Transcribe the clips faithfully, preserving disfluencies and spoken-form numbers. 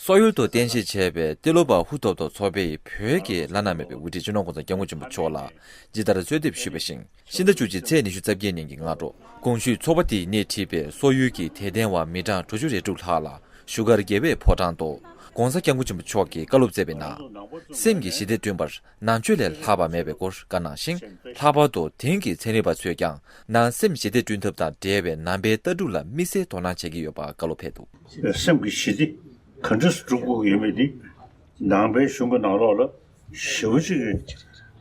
སོག་ཡུལ་དུ་རྟེན་གཞི་བྱས་པའི་ཏི་ལོ་པ་ཧུ་ཐོབ་ཐོབ་ཚོགས་པའི་བོད་ཀྱི་བླ་ན་མེད་པའི་དབུ་ཁྲིད་སྤྱི་ནོར་༸གོང་ས་༸སྐྱབས་མགོན་ཆེན་པོ་མཆོག་ལ་ཇི་ལྟར་གསོལ་འདེབས་ཞུས་པ་བཞིན། ཕྱི་ཟླ་བཅུ་གཅིག་ཚེས་ཉི་ཤུ་རྩ་བརྒྱད་ཉིན་གྱི་སྔ་དྲོ། གོང་ཞུས་ཚོགས་པ་དེས་སྣེ་ཁྲིད་པའི་སོག་ཡུལ་གྱི་དད་ལྡན་བ་མི་གྲངས་དྲུག་ཅུ་རེ་དྲུག་ལྷག་ལ་བཞུགས་སྒར་རྒྱལ་བའི་ཕོ་བྲང་དུ་༸གོང་ས་༸སྐྱབས་མགོན་ཆེན་པོ་མཆོག་གིས་བཀའ་སློབ་སྩལ་བའི་ནང་། སེམས་ཀྱི་ཞི་བདེ་བསྐྲུན་པར་ནང་ཆོས་ལས་ལྷག་པ་མེད་པའི་སྐོར་བཀའ་གནང་ཞིང་། ལྷག་པར་དུ་དེང་གི་ཚན་རིག་པ་ཚོས་ཀྱང་ནང་སེམས་ཞི་བདེ་བསྐྲུན་ཐབས་དང་འབྲེལ་བའི་ནང་པའི་ལྟ་གྲུབ་ལ་དམིགས་བསལ་དོ་སྣང་བྱེད་ཀྱི་ཡོད་པ་བཀའ་སློབ་ཕེབས་འདུག་སེམས་ཀྱི་ཞི་བདེ་ག་འདྲས་སྒྲུབ་དགོས་ཀྱི་ཡོད་མེད་འདི་ནང་པའི་གཞུང་གི་ནང་ལོགས་ལ་ཞེ་པོ་ཅིག་གི་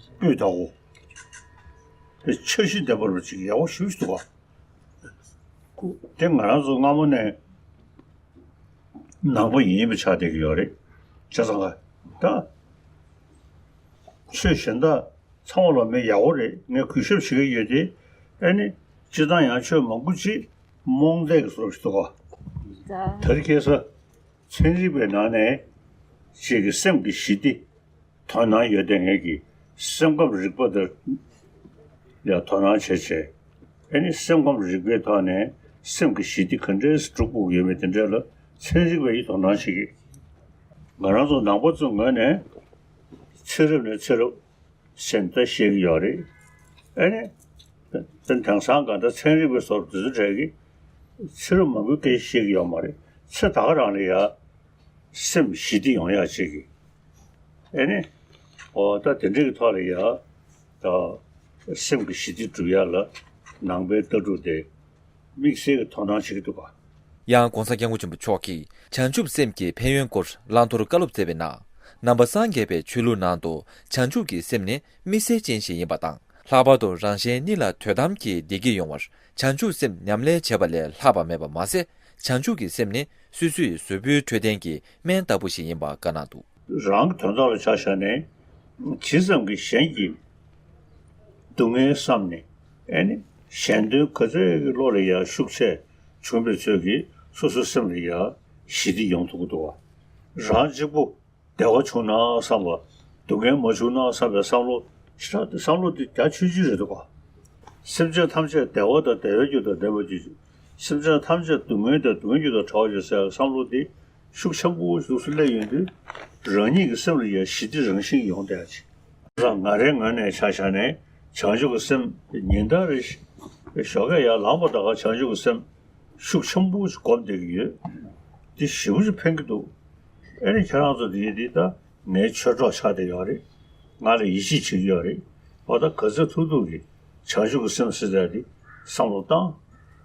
སྤུས་དག་པོ། འཆར་གཞི་ལྡན་པ་རུ་ཅིག་ཡག་པོ་ཞེ་པོ་ཅིག་འདུག་ག་དེ་ང་རང་ཚོ་སྔ་མོ་ནས་ནང་པ་ཡིན་པ་ཆགས་བསྡད་ཀྱི་ཡོད་རེད། བྱས་ཙང་ག་ད་ཆོས་གཞན་དག་ཚང་མ་ལ་མི་ཡག་པོ་རེད། ངས་གུས་ཞབས་བྱེད་ཀྱི་ཡོད་དེ། ཨ་ནི་སྤྱིར་བཏང་ཡང་ཆོས་མང་པོ་ཅིག་རྨོངས་དད་ཀྱི་བཟོ་འདྲ་ཞིག་འདུག་ག་ད་རེས་ཁ་སང་ཚན་རིག་པའི་ནང་ནས་ཅིག་གི་སེམས་ཀྱི་ཞི་བདེ་དོ་སྣང་ཡོད་དེ། ངེད་ཀྱིས་སེམས་ཁམས་རིག་པ་དེར་ཡང་དོ་སྣང་བྱས་བྱས། ཨ་ནི་སེམས་ཁམས་རིག་པའི་ཐོག་ནས་སེམས་ཀྱི་ཞི་བདེ་ག་འདྲས་སྒྲུབ་དགོས་ཀྱི་ཡོད་མེད་དེ་འདྲས་ལ་ཚན་རིག་པས་ཡིད་དོ་སྣང་བྱེད་ཀྱི། ང་རང་ཚོ་ནང་པ་ཚོའི་ངོས་ནས་ཚེ་རབས་ནས་ཚེ་རབས་ཟེར་ད་བཤད་ཀྱི་ཡོད་རེད། ཨ་ནི་དེང་སང་ག་ད་ཚན་རིག་པའི་བཟོ་འདྲ་དེ་ཚོ་གྲས་ཀྱིས་ཚེ་རབས་མང་པོའི་སྐད་ཆ་བཤད་ཀྱི་ཡོད་མ་རེད། ཚེ་ད་ག་རང་ལ་ཡ་སེམས་ཞི་བདེ་ཡོང་ཡག་བྱེད་ཀྱི། ཨེ་ནི། འོ་ད་དེ་འདྲའི་གི་ཐོག་ལ་ཡ། ད་སེམས་ཀྱི་ཞི་བདེ་སྒྲུབ་ཡག་ལ་ནང་པའི་ལྟ་གྲུབ་དེ་དམིགས་བསལ་གྱི་དོ་སྣང་བྱེད་ཀྱི་འདུག་ག་ཡང་༸གོང་ས་༸སྐྱབས་མགོན་ཆེན་པོ་མཆོག་གིས་བྱང་ཆུབ་སེམས་ཀྱི་ཕན་ཡོན་སྐོར་བླང་དོར་བཀའ་སློབ་སྩལ་བའི་ནང་། ནང་པ་སངས་རྒྱས་པའི་ཆོས་ལུགས་ནང་དུ་བྱང་ཆུབ་ཀྱི་སེམས་ནི་དམིགས་བསལ་ཅན་ཞིག་ཡིན་པ་དང་། ལྷག་པར་དུ་རང་གཞན་གཉིས་ལ་དོན་དམ་གྱི་བདེ་སྐྱིད་ཡོང་བར་བྱང་ཆུབ་སེམས་ཉམས་ལེན་བྱེད་པ་ལས་ལྷག་པ་མེད་པ་མ་ཟད། བྱང་ཆུབ་ཀྱི་སེམས་ནི་སོ་སོའི་གཟུགས་པོའི་འཕྲོད་བསྟེན་གྱི་སྨན་ལྟ་བུ་ཞིག་ཡིན་པ་བཀའ་གནང་འདུག་རང་གི་དོན་དག་ལ་ཆ་བཞག་ནས་ཇི་ཙམ་གྱིས་གཞན་གྱི་སྡུག་བསྔལ་བསམ་ནས། ཨེ་ནི་གཞན་དོན་ག་ཚོད་ཀྱི་བློ་ལ་ཡ་ཤུགས་ཆེ་བྱུང་བའི་ཚོད་ཀྱིས་སོ་སོའི་སེམས་ལ་ཡ་ཞི་བདེ་ཡོང་ཐུབ་ཀྱི་འདུག་བ། རང་གཅིག་པུ་བདེ་བ་བྱུང་ན་བསམ་པ། སྡུག་བསྔལ་མ་བྱུང་ན་བསམ་པའི་བསམ་བློ་ཞེ་དྲག་བསམ་བློ་དེ་རྒྱ་ཆུང་ཆུང་རེད་འདུག་ག་སེམས་ཅན་ཐམས་ཅད་བདེ་བ་དང་བདེ་བའི་རྒྱུ་དང་ལྡན་པར་གྱུར་ཅིག་སེམས་ཅན་ཐམས་ཅད་སྡུག་བསྔལ་དང་སྡུག་བསྔལ་རྒྱུ་དང་བྲལ་བར་གྱུར་ཟེར་བའི་བསམ་བློ་དེ་ཤུགས་ཆེན་པོ་ཞིག་སླེབས་ཡོང་དུས། རང་ཉིད་ཀྱི་སེམས་ལ་ཡང་ཞི་བདེ་རང་བཞིན་ཡོང་བསྡད་ཅིག་ང་རའི་ངོས་ནས་ཆ་བཞག་ནས་བྱང་ཆུབ་ཀྱི་སེམས་ཉིན་ལྟར་རེ་ཞོགས་ཀས་ཡར་ལངས་པ་དང་ག་བྱང་ཆུབ་ཀྱི་སེམས་ཤུགས་ཆེན་པོ་ཞིག་སྒོམ་བསྡད་ཀྱི་ཡོད། འདི་ཞེ་པོ་ཞིག་ཕན་གྱི་འདུག་ཨེ་ནི་ཁྱེད་རང་ཚོ་འདི་འདི་ད་ངའི་ཆོས་གྲོགས་ཆགས་བསྡད་ཡོད་རེད། ང་ལ་ཡིད་ཆེས་བྱེད་ཀྱི་ཡོད་རེད། འོ་ད་ག་ཚོད་ཐུབ་ཐུབ་ཀྱིས་བྱང་ཆུབ་ཀྱི་སེམས་ཟེར་ཡག་འདི་བསམ་བློ་བཏང་།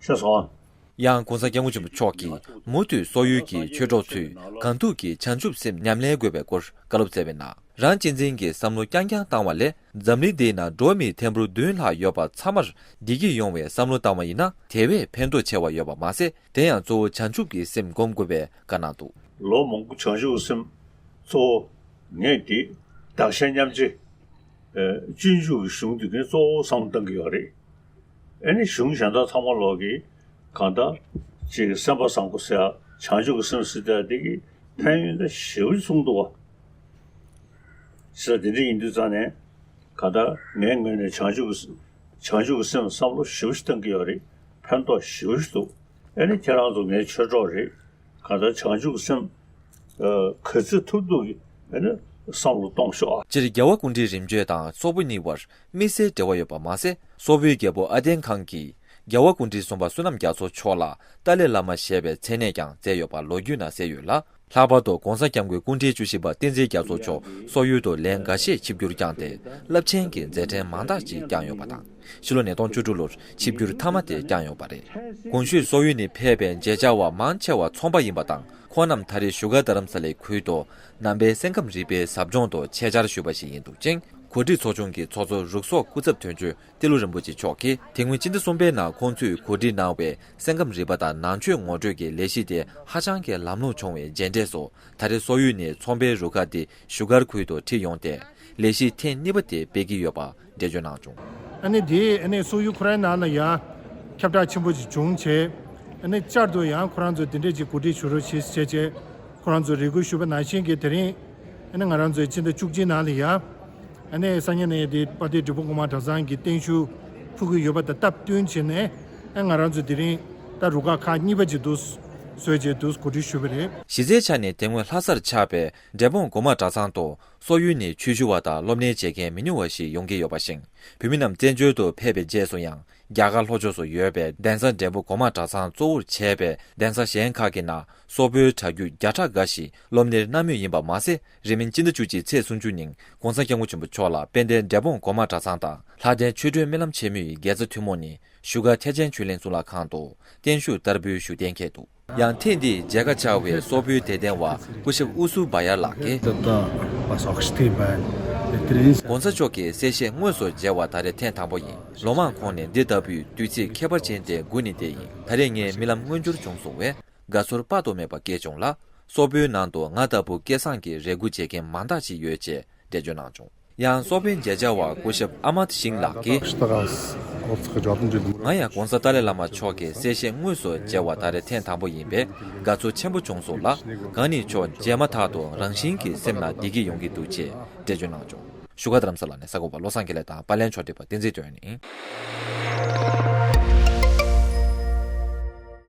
ཤེས་སོང་ཨ། ཡང་༸གོང་ས་༸སྐྱབས་མགོན་ཆེན་པོ་མཆོག་གིས་མུ་མཐུད་སོག་ཡུལ་གྱི་ཆོས་གྲོགས་ཚོས་གང་ཐུབ་ཀྱིས་བྱང་ཆུབ་སེམས་ཉམས་ལེན་དགོས་པའི་སྐོར་བཀའ་སློབ་སྩལ་བའི་ནང་། རང་གཅེས་འཛིན་གྱི་བསམ་བློ་རྐྱང་རྐྱང་བཏང་བ་ལས། འཛམ་གླིང་འདིའི་ནང་འགྲོ་བ་མི་ཐེར་འབུམ་བདུན་ལྷག་ཡོད་པ་ཚང་མར་བདེ་སྐྱིད་ཡོང་བའི་བསམ་བློ་བཏང་བ་ཡིན་ན། དེ་བས་ཕན་ཐོགས་ཆེ་བ་ཡོད་པ་མ་ཟད། དེ་ཡང་གཙོ་བོ་བྱང་ཆུབ་ཀྱི་སེམས་སྒོམ་དགོས་པའི་བཀའ་གནང་འདུག་ལོ་མང་པོ་བྱང་ཆུབ་ཀྱི་སེམས་གཙོ་བོ་ངས་འདི་བདག་གཞན་མཉམ་བརྗེ། སྤྱོད་འཇུག་གི་གཞུང་འདི་ངས་གཙོ་བོ་བསམ་བློ་བཏང་གི་ཡོད་རེད། ཨེ་ནི་གཞུང་གཞན་དག་ཚང་མ་ལོག་གི་གང་ལྟར་ཅིག་སེམས་པ་བཟང་པོ་ཟེར་ཡ་བྱང་ཆུབ་ཀྱི་སེམས་ཟེར་ཡ་འདི་གི་ཕན་ཡོན་དེ་ཞེ་པོ་ཅིག་གསུངས་འདུག་བ། ཟེར་དེ་འདྲ་ཡིན་དུས་ཙང་ནས་གང་ལྟར་ངའི་ངོས་ནས་བྱང་ཆུབ་ཀྱི་བྱང་ཆུབ་ཀྱི་སེམས་བསམ་བློ་ཞེ་པོ་ཅིག་བཏང་གི་ཡོད་རེད། ཕན་ཐོགས་ཞེ་པོ་ཅིག་འདུག་ཨེ་ནི་ཁྱེད་རང་ཚོ་ངའི་ཆོས་གྲོགས་རེད། གང་ལྟར་བྱང་ཆུབ་ཀྱི་སེམས། ཨ། ག་ཚོད་ཐུབ་ཐུབ་ཀྱིས་ཨ་ནི་བསམ་བློ་གཏོང་ཤོག་ཨ། སྤྱིར་རྒྱལ་བ་སྐུ་ཕྲེང་རིམ་བྱོན་དང་སོག་པོ་གཉིས་བར་དམིགས་བསལ་འབྲེལ་བ་ཡོད་པ་མ་ཟད། སོག་པོའི་རྒྱལ་པོ་ཨ་ཏན་ཁཱན་གྱིས་རྒྱལ་བ་སྐུ་ཕྲེང་གསུམ་པ་བསོད་ནམས་རྒྱ་མཚོ་མཆོག་ལ་ཏཱ་ལའི་བླ་མ་ཞེས་པའི་མཚན་གནས་ཀྱང་མཛད་ཡོད་པ་ལོ་རྒྱུས་ནང་གསལ་ཡོད་ལ། ལྷག་པར་དུ་༸གོང་ས་༸སྐྱབས་མགོན་སྐུ་ཕྲེང་བཅུ་བཞི་པ་བསྟན་འཛིན་རྒྱ་མཚོ་མཆོག་སོག་ཡུལ་དུ་ལན་འགའ་ཤས་ཆིབས་བསྒྱུར་བསྐྱངས་ཏེ། རླབས་ཆེན་གྱི་མཛད་འཕྲིན་མང་དག་ཅིག་བསྐྱངས་ཡོད་པ་དང་། ཕྱི་ལོ་ཉིས་སྟོང་བཅུ་དྲུག་ལོར་ཆིབས་བསྒྱུར་མཐའ་མ་དེ་བསྐྱངས་ཡོད་པ་རེད། གོང་ཞུས་སོག་ཡུལ་ནས་ཕེབས་པའི་མཇལ་བཅར་བ་མང་ཆེ་བ་ཚོང་པ་ཡིན་པ་དང་། ཁོང་རྣམས་ད་རེས་བཞུགས་སྒར་རྡ་རམ་ས་ལའི་ཁུལ་དུ་ནང་པའི་སེམས་ཁམས་རིག་པའི་ཟབ་སྦྱོང་དུ་ཆེད་བཅར་ཞུས་པ་ཞིག་ཡིན་འདུག་ཅིང་། གོ་སྒྲིག་ཚོགས་ཆུང་གི་ཚོགས་གཙོ་རུག་སོག་སྐུ་ཚབ་དོན་གཅོད་ཏི་ལོ་རིན་པོ་ཆེ་མཆོག་གིས། དེ་སྔོན་སྤྱི་ཟླ་གསུམ་པའི་ནང་ཁོང་ཚོས་གོ་སྒྲིག་གནང་བའི་སེམས་ཁམས་རིག་པ་དང་ནང་ཆོས་ངོ་སྤྲོད་ཀྱི་ལས་གཞི་དེ་ཧ་ཅང་གི་ལམ་ལྷོང་བྱུང་བའི་རྗེས་འབྲས་སུ། ད་རེས་སོག་ཡུལ་ནས་ཚོང་པའི་རུ་ཁག་དེ་བཞུགས་སྒར་ཁུལ་དུ་ཁྲིད་ཡོང་སྟེ། ལས་གཞི་ཐེངས་གཉིས་པ་དེ་སྤེལ་གྱི་ཡོད་པ་འགྲེལ་བརྗོད་གནང་བྱུང་། ཨ་ནི་དེ་ཨ་ནི་སོག་ཡུལ་ཁོ་རའི་ནང་ལ་ཡ་ཁྱབ་བསྒྲགས་ཆེན་པོ་ཅིག་བྱུང་བྱས། ཨ་ནི་བསྐྱར་དུ་ཡང་ཁོ་རང་ཚོ་དེ་འདྲས་ཅིག་གོ་སྒྲིག་ཞུ་རོགས་བྱེད་ཟེར་བྱས་བྱས། ཁོ་རང་ཚོས་རེ་སྐུལ་ཞུས་པ་ནང་བཞིན་གྱི་དེ་རིང་། ཨ་ནི་ང་རང་ཚོའི་ཕྱི་ཟླ་བཅུ་གཅིག་ནང་ལ་ཡ། ཨ་ནི་སང་ཉིན་ནས་དེ་དཔལ་ལྡན་འབྲས་སྤུངས་སྒོ་མང་གྲྭ་ཚང་གི་བརྟན་བཞུགས་ཕུལ་གྱི་ཡོད་པ་དང་སྟབས་བསྟུན་བྱས་ནས། ཨ་ང་རང་ཚོ་དེ་རིང་ད་རུ་ཁག་ཁག་གཉིས་པ་ཅིག་འདུག་གསོལ་ཇ་དུས་གོ་སྒྲིག་ཞུས་པ་རེད། གཞི་རྩའི་ཆ་ནས་དེ་སྔོན་ལྷ་སར་ཆགས་པའི་འབྲས་སྤུངས་སྒོ་མང་གྲྭ་ཚང་དུ་སོག་ཡུལ་ནས་ཆོས་ཞུ་བ་དང་སློབ་གཉེར་བྱེད་མཁན་མི་ཉུང་བ་ཞིག་ཡོང་གི་ཡོད་པ་བཞིན། བོད་མི་རྣམས་བཙན་བྱོལ་དུ་ཕེབས་པའི་རྗེས་སུ་ཡང་རྒྱ་གར་ལྷོ་ཕྱོགས་སུ་ཡོད་པའི་གདན་ས་འབྲས་སྤུངས་སྒོ་མང་གྲྭ་ཚང་གཙོ་བོར་བྱས་པའི་གདན་ས་གཞན་ཁག་གི་ནང་སོག་པོའི་གྲྭ་རྒྱུན་བརྒྱ་ཕྲག་འགའ་ཞིག་སློབ་གཉེར་གནང་མུས་ཡིན་པ་མ་ཟད། རིང་མིན་སྤྱི་ཟླ་བཅུ་གཅིག་ཚེས་སུམ་ཅུ་ཉིན་༸གོང་ས་༸སྐྱབས་མགོན་ཆེན་པོ་མཆོག་ལ་དཔལ་ལྡན་འབྲས་སྤུངས་སྒོ་མང་གྲྭ་ཚང་དང་ལྷ་ལྡན་ཆོས་སྒྲོན་སྨོན་ལམ་ཆེན་མོའི་དགེ་རྩ་ཐུན་མོང་ནས་བཞུགས་སྒར་ཐེག་ཆེན་ཆོས་གླིང་གཙུག་ལག་ཁང་དུ་བརྟན་བཞུགས་བསྟར་འབུལ་ཞུ་གཏན་འཁེལ་འདུག། ཡང་ཐེངས་འདིའི་མཇལ་ཁ་བཅར་བའི་སོག་པོའི་དད་ལྡན་བ་སྐུ་ཞབས་ཨུ་སུ་བ་ཡར་ལགས་ཀྱིས། དེ་ད་པ་སོག་ཤི་ཐེ་བན་དེ་དེ་རིང་༸གོང་ས་མཆོག་གི་གསལ་བཤད་དངོས་སུ་མཇལ་བ་ད་རེས་ཐེངས་དང་པོ་ཡིན། ལོ་མང་གོང་ནས་འདི་ལྟ་བུའི་དུས་ཚིགས་ཁྱད་པར་ཅན་དེ་སྒུག་ནས་བསྡད་ཡིན། ད་རེས་ངའི་རྨི་ལམ་མངོན་འགྱུར་བྱུང་སོང་བས་དགའ་ཚོར་དཔག་ཏུ་མེད་པ་སྐྱེས་བྱུང་ལ། སོག་པོའི་ནང་དུ་ང་ལྟ་བུ་སྐལ་བཟང་གི་རེ་སྒུག་བྱེད་མཁན་མང་དག་ཅིག་ཡོད་ཅེས་འགྲེལ་བརྗོད་གནང་བྱུང་། ཡང་སོག་པོའི་མཇལ་བཅར་བ་སྐུ་ཞབས་ཨ་མད་ཤིང་ལགས་ཀྱིས། ང་ཡང་༸གོང་ས་ཏཱ་ལའི་བླ་མ་མཆོག་གི་གསལ་བཤད་དངོས་སུ་མཇལ་བ་ད་རེས་ཐེངས་དང་པོ་ཡིན་པས་དགའ་ཚོར་ཆེན་པོ་བྱུང་སོང་ལ། གང་ཉིད་མཆོག་མཇལ་མ་ཐག་ཏུ་རང་བཞིན་གྱིས་སེམས་ནང་བདེ་སྐྱིད་ཡོང་གི་འདུག་ཅེས་འགྲེལ་བརྗོད་གནང་བྱུང་། བཞུགས་སྒར་རྡ་རམ་ས་ལ་ནས་གསར་འགོད་པ་བློ་བཟང་དགེ་ལེགས་དང་པར་ལེན་ཕྱོགས་སྒྲིག་པ་བསྟན་འཛིན་དོན་ཡིན།